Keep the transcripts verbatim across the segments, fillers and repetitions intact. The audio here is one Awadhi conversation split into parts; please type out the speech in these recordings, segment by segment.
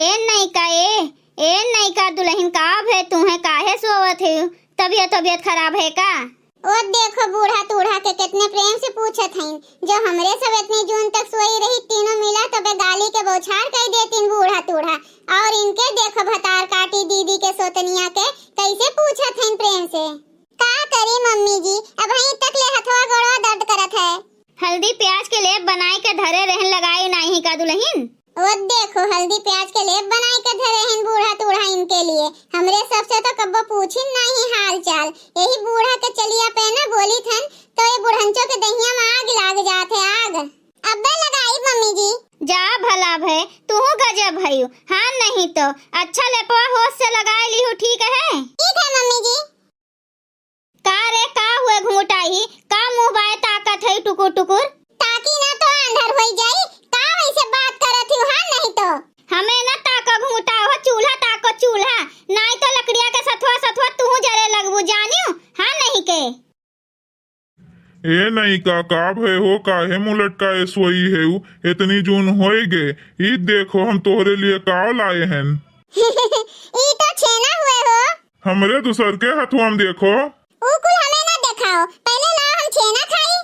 ए नैका, ए, ए नैका दुलहिन, का भे तुहैं, काहे सोवत है? तबियत, तबियत खराब है का? ओ देखो, बूढ़ा तूढ़ा के केतने प्रेम से पूछत हईन। जो हमरे सब एतनी जून तक सोई रही, तीनों मिला तबे गाली के बौछार कइ देतिन बूढ़ा तूढ़ा। और इनके देखो, भतार काटी दीदी के सोतनिया के, कैसे पूछत हईन प्रेम से। का करी मम्मी जी, अबहीं तक ले हथवा गोड़वा दर्द करत है। हल्दी प्याज के लेप बनाइ के धरे रहन, लगाई नाहीं का दुलहिन? ओ देखो, हल्दी प्याज के लेप बनाइ के धरे हन बूढ़ा तूढ़ा इनके लिए। हमरे सबसे तो कब्बो पूछिन नाहीं हाल चाल। यही बूढ़ा के चलिया पे ना बोलित हन, तो ये बुढ़ंचो के दहिया में आग लाग जात है, आग। अब्बे लगाई मम्मी जी। जा भला भय, तुहू गजब हयू। हाँ नहीं तो, अच्छा लेपवा होश से लगाइ लिहू, ठीक है? ठीक है मम्मी जी। का रे, का हुए घुंघटाही? का मुँह बाए ताकत है टुकुर टुकुर? ताकी ना तो आंधर होई जाई। का वैसे बात करत ही, हाँ नहीं तो? हमें ना ताको घुंघटा हो, चूल्हा ताको चूल्हा, नाहीं तो लकड़िया के सथवा सथवा तुहू जरे लगबू, जानियो, हाँ नहीं के। ए नैका, का भय हो, काहे मुँह लटकाए सोई हेउ? एतनी जून होए गे, ई देखो हम तोहरे लिए का लाए हन। ई तो छेना हुए हो। हमरे दूसर के हथवा में देखो। ऊ कुल हमें ना देखाओ, पहले लाओ हम छेना खाई।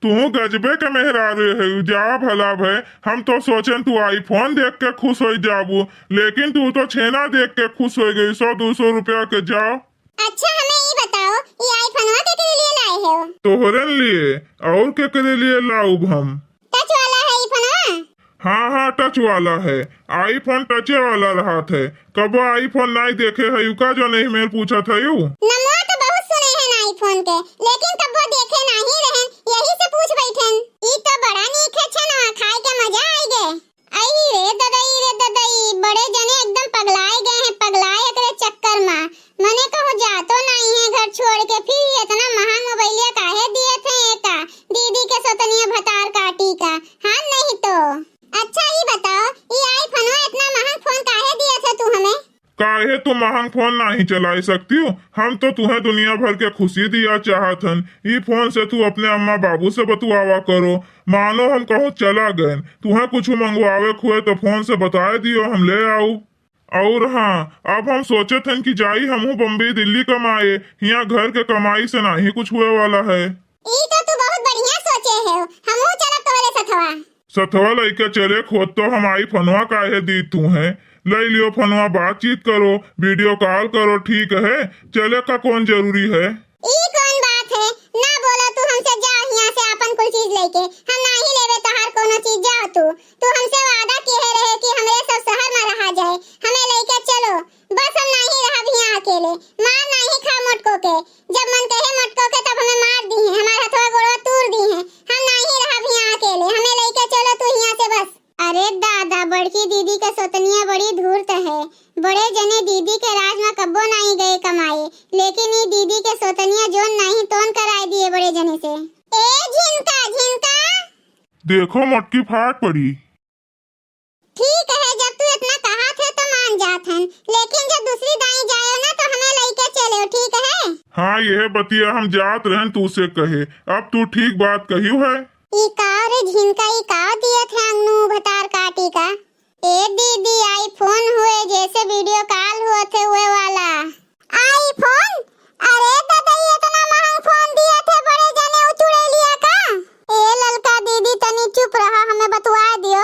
तू गजबे के मेहरारू है, जा भला भय। हम तो सोचन तू iPhone देख के खुश हो जाबू, लेकिन तू तो छेना देख के खुश हो गई। सौ दो सौ रुपया के जाओ। अच्छा, हमें ई बताओ, ई iPhoneवा केकरे लिए लाए हो? तोहरे लिए, और केकरे लिए लाउब हम? Touch वाला है ई फोनवा? हाँ, हाँ, touch वाला है। iPhone touchे वाला रहत है। कबो iPhone नाहीं देखे है, का जो नहीं मेर पूछत है यू? नमवा तो बहुत सुने हैं iPhone के, लेकिन कबो देखे नाहीं रहन, यही से पूछ बैठन। ई तो बड़ा नीक है छनवा, खाए के मजा आई गे। आई रे ददई, रे ददई, बड़े जने एकदम पगलाए गए हैं, पगलाए एकरे चक्कर मा। मने कहूँ जातो नाहीं है घर छोड़ के, फिर इतना महंग मोबाइलिया काहे दिए थे एका? दीदी के सोतनिया भतार काटी का, हाँ नहीं तो। अच्छा ई बताओ, ई iPhoneवा इतना महंग फोन काहे दिए थे तू हमें? काहे तू महंग फोन नाहीं चलाए सकती हो? हम तो तुहें दुनिया भर के खुशी दिया चाहत हन। ई फोन से तू अपने अम्मा बाबू से बतुआवा करो। मानो हम कहूँ चला गए, तुहें कुछ मंगवावे खुए तो फोन से बताए दियो, हम ले आऊ। और हाँ, अब हम सोचत हन कि जाई हमहू बम्बई दिल्ली कमाए, हियाँ घर के कमाई से नाहीं कुछ हुए वाला है। ई तो तू बहुत बढ़िया सोचे हो, हमहू चलब तोहरे सथवा। सथवा लइके चले खोत तो हम iPhoneवा काहे दी तुहें? लइ लियो फोनवा, बातचीत करो, video call करो, ठीक है? चले का कौन जरूरी है? ई कौन बात है? ना बोलो तू हमसे, जा हियाँ से आपन कुल चीज लेके। हम नाहीं लेबे तोहार कोनो चीज, जाओ तू। तू हमसे वादा किहे रहे कि हमरे सब शहर मा रहा जाए, हमें लेके चलो। बस हम नाहीं रहब हियाँ अकेले। मार नाहीं खा मोटको के। जब मन कहे मोटको के तब हमें मार दिहे, हमार हथवा गोड़वा तूर दिहे। हम नाहीं रहब हियाँ अकेले, हमें लेके चलो तू हियाँ से बस। अरे दादा, बड़की दीदी के सोतनिया बड़ी धूर्त है। बड़े जने दीदी के राज मा कब्बो नाहीं गए कमाए, लेकिन ई दीदी के सोतनिया जोन नाहीं तोन कराए दिए बड़े जने से। ए झिनका, झिनका। देखो मोटकी फाट पड़ी। ठीक है, जब तू इतना कहत है तो मान जात हन, लेकिन जब दूसरी दाई जायो ना तो हमें लइके चलो, ठीक है? हाँ, यह बतिया हम जात रहन तू से कहे, अब तू ठीक बात कहियो है। ई का रे झिनका, ई का दियत है अंगनू भतार काटी का? ए दीदी, iPhone हुए जैसे video call हुआ थे हुए वाला। iPhone? अरे दादा, ये इतना महंग फोन दिए थे बड़े जने, उ चुड़ैलिया का? ए ललका दीदी, तनी चुप रहा, हमें बतुआ दियो।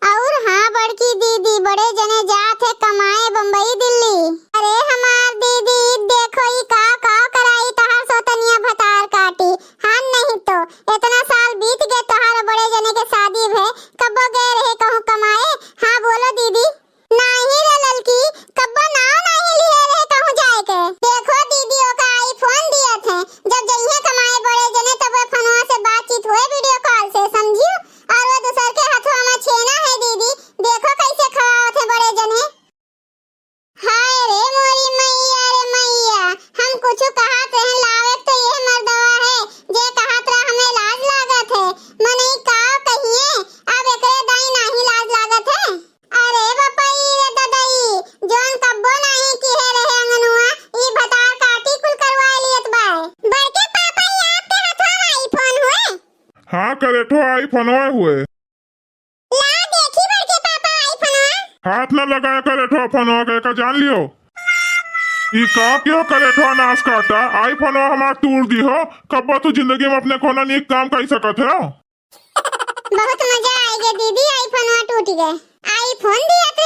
और हाँ बड़की दीदी, बड़े जने जात है कमाए बम्बई दिल्ली। अरे हमार दीदी, देखो ई का का कराई तहार सोतनिया भतार काटी। हाँ नहीं तो, इतना साल बीत गए तोहार बड़े जने के शादी भे, कब्बो गए रहे कहूँ कमाए? हाँ बोलो दीदी। नाहीं रे ललकी, कब्बो नाव नाहीं लिहे रहे कहूँ जाए के। देखो दीदी, ओका iPhone दिए थे, जब जइहे कमाए बड़े जने तब वो फोनवा से बातचीत हुए video call से, समझियो? और वो दूसर के हथवा मा छेना है दीदी, देखो कैसे खवावत है बड़े जने। हाय रे मोरी मैया रे मैया, हम कुछ कहत रहन लावे तो ये मर्दवा है, जे कहत रहा हमें लाज लागत है। मनई का कहिए, अब एकरे दाई नाहीं लाज लागत है। अरे बपई रे ददई, जौन कब्बो नाहीं किहे रहे अंगनुआ, ई भतार काटी कुल करवा लियत बाय। बड़के पापा, ई आपके हथवा मा iPhone हुए? हाँ करेठो, iPhoneवा हुए। ला देखी बड़के पापा, iPhone हाथ न लगाया करेठवा फोनवा के, का जान लियो? ई का कियो करेठवा नास काटा, iPhone हमार तूड़ दिहो। कब्बो तू जिंदगी में अपने कोनो नीक काम कइ सकत हो? बहुत मजा आइ गे दीदी, iPhone टूट गे। iPhone दिया त